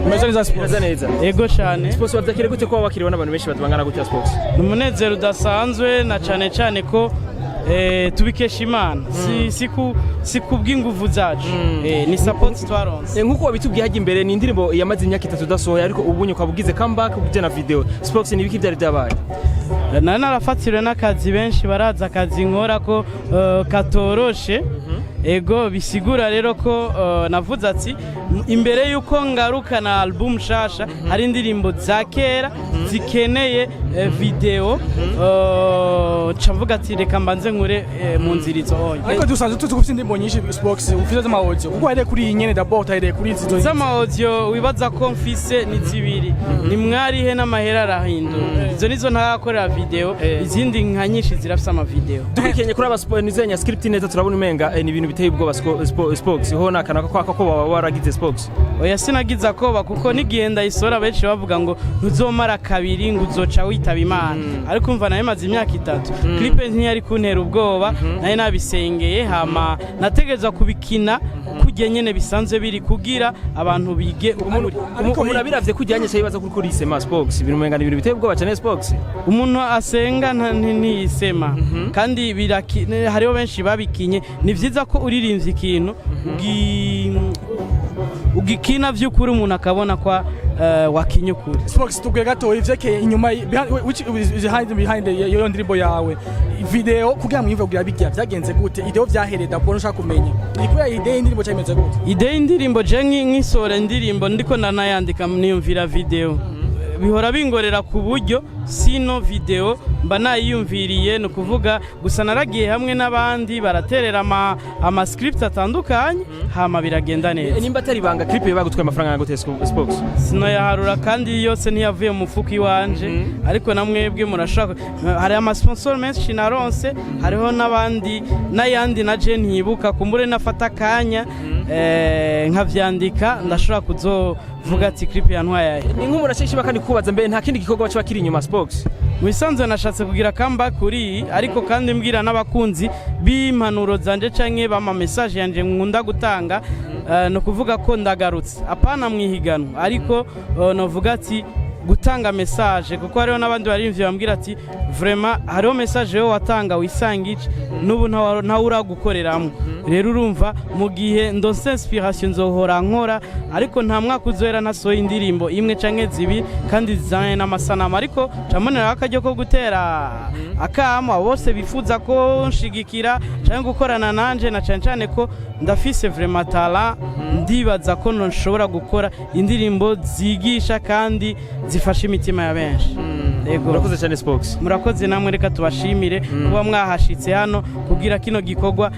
Meze neza, Spox? Meze neza. Ego cyane. Spox, wavyakiriye gute kuba wakiriwe n'abantu benshi bangana gutya, Spox? Ni umunezero udasanzwe, na cyane cyane ko tubikesha Imana, si kubw'inguvu zacu. Ni support twaronse. Nk'uko wabitubwiye hajya imbere, ni indirimbo yamaze imyaka 3 udasohoye, ariko ubu ukaba ugize comeback uje na video. Spox, ni ibiki byari byabaye? Nari narafatiriwe n'akazi, benshi barazi akazi nkora ko katoroshe. Ego, bisigura rero ko navuze ati imbere y'uko ngaruka na album nshasha, hari indirimbo za kera zikeneye video. Nca mvuga ati reka mbanze nkure mu nzira izo onye. Ariko dusanzwe tuzi ko ufite indirimbo nyinshi, Spox, ufite z'ama audio. Kuko wahereye kuri iyi nyene d'abord, utahereye kuri izi zo? Z'ama audio wibaza ko mfise ni zibiri, ni mwarihe n'amahera arahindura. Izo nizo ntarakorera video, izindi nka nyinshi zirafise ama video. Dukurikiranye kuri aba nizenya script neza, turabona umenga ni ibintu biteye ubwoba. Spox, ho nakana ko ko waba waragize, Spox? Oya, sinagize akoba, kuko n'igihe ndayisora benshi bavuga ngo ntuzomara kabiri, ngo uzoca witaba Imana, ariko umva, nayo maze imyaka 3. Clip ntiyari kuntera ubwoba, nayo nabisengeye, hama nategerezwa kubikina kurya nyene bisanzwe biri kugira abantu bige ukuri. Umuntu abiravye kujyanye cyo yibaza kuri isema, Spox. Ibintu umenga ni ibintu biteye ubwoba cyane, Spox. Umuntu asenga ntiyisema, kandi hariho benshi babikinye. Ni vyiza ko uririmbye ikintu ugikina vy'ukuri, umuntu akabona ko wakinye ukuri. Spox, tubwiye gatoya ivyerekeye inyuma which is behind iyo ndirimbo yawe, video, kugira mwimve kugira bijya vyagenze gute, idée vyahereye d'abord ushaka kumenya ni kubera idée y'indirimbo cyameze gute? Idée y'indirimbo, je nkisora indirimbo ndiko ndanayandika niyumvira video. Bihora bingorera ku buryo sino video mba nayiyumviriye. Ni ukuvuga gusa naragiye hamwe n'abandi baraterera ama script atandukanye, hama biragenda neza. Nimba atari ibanga, clip bagutwaye amafaranga gute, Spox? Sinoyaharura, kandi yose ntiyavuye mu mufuko iwanje, ariko na mwebwe murashaka. Hari amasponsor menshi naronse, hariho n'abandi n'ayandi na je ntibuka. Kumbure nafata akanya nkavyandika, ndashobora kuzovuga ati clip yantwaye aya. Ni nk'umuntu ashishima kandi kubaza mbere, nta kindi gikorwa kiba kiri inyuma, Spox? Mu bisanzwe nashatse kugira comeback kuri iyi, ariko kandi mbwira n'abakunzi b'impanuro zanje canke bama message yanje nkunda gutanga, ni ukuvuga ko ndagarutse apana mwihiganwa, ariko novuga ati gutanga message, kuko hariho n'abandi barimvye bambwira ati vraiment hariho message yo watanga wisangije n'ubu ntawe uragukoreramo. Rero urumva, mu gihe ndonse inspiration nzohora nkora, ariko nta mwaka uzohera ntasohoye indirimbo imwe canke zibiri kandi zizanye n'amasanamu. Ariko camoneraho akaryo ko gutera akamo abo bose bifuza ko nshigikira canke gukorana nanje, na cane cane ko ndafise vraiment talent. Ndibaza ko nshobora gukora indirimbo zigisha kandi zifasha imitima ya benshi. Yego. Murakoze cyane, Spox. Murakoze namwe. Reka tubashimire kuba mwahashitse hano kugira kino gikorwa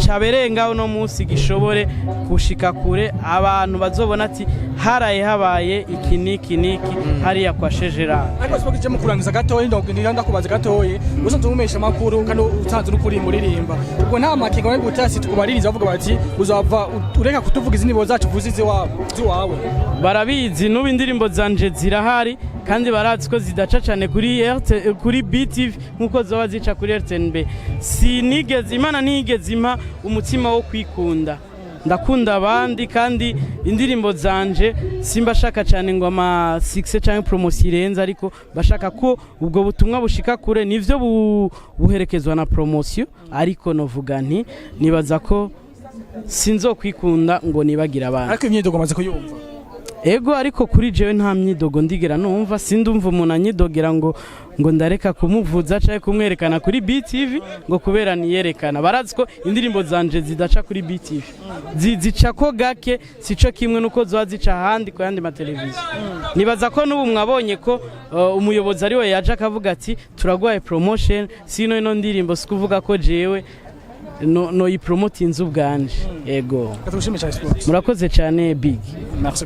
cabereye ngaho no munsi gishobore gushika kure, abantu bazobona ati haraye habaye iki niki niki hariya kwa Shejera. Ariko Spox, je mu kurangiza gatoyi, ndagenda ndakubaza gatoyi. Usanzwe umesha makuru kandi utanze n'ukuri muririmba, ubwo nta makenga bari gutasi tukubaririza bavuga bati uzava ureka kutuvuga izindi zacu, uvuze iziwabo ziwawe? Barabizi, n'ubu indirimbo zanje zirahari, kandi barazi ko zidaca cyane kuri RT, kuri BTV nkuko zoba zica kuri RTNB. Sinigeze, Imana ntiyigeze impa umutima wo kwikunda, ndakunda abandi, kandi indirimbo zanje simba shaka cyane ngo ama succès cyangwa promotion irenze, ariko bashaka ko ubwo butumwa bushika kure. Nivyo buherekezwa na promotion, ariko novuga nti nibaza ko sinzokwikunda ngo nibagira abandi. Ariko imyidogo amaze kuyumva? Ego, ariko kuri jewe nta myidogo ndigera numva. Sindumva umuntu anyidogera ngo ndareka kumuvuza cyangwa kumwerekana kuri BTV ngo kubera niyerekana. Barazi ko indirimbo zanje zidaca kuri BTV, zica ko gake, sico kimwe nuko zoba zica ahandi ku yandi mateleviziyo. Nibaza ko n'ubu mwabonye ko umuyobozi ari we yaje akavuga ati turagwaye promotion, sino ino ndirimbo si kuvuga ko jewe no yipromotinze ubwanje. Ego. Katugushimire cyane, Spox. Murakoze cyane, big. Merci.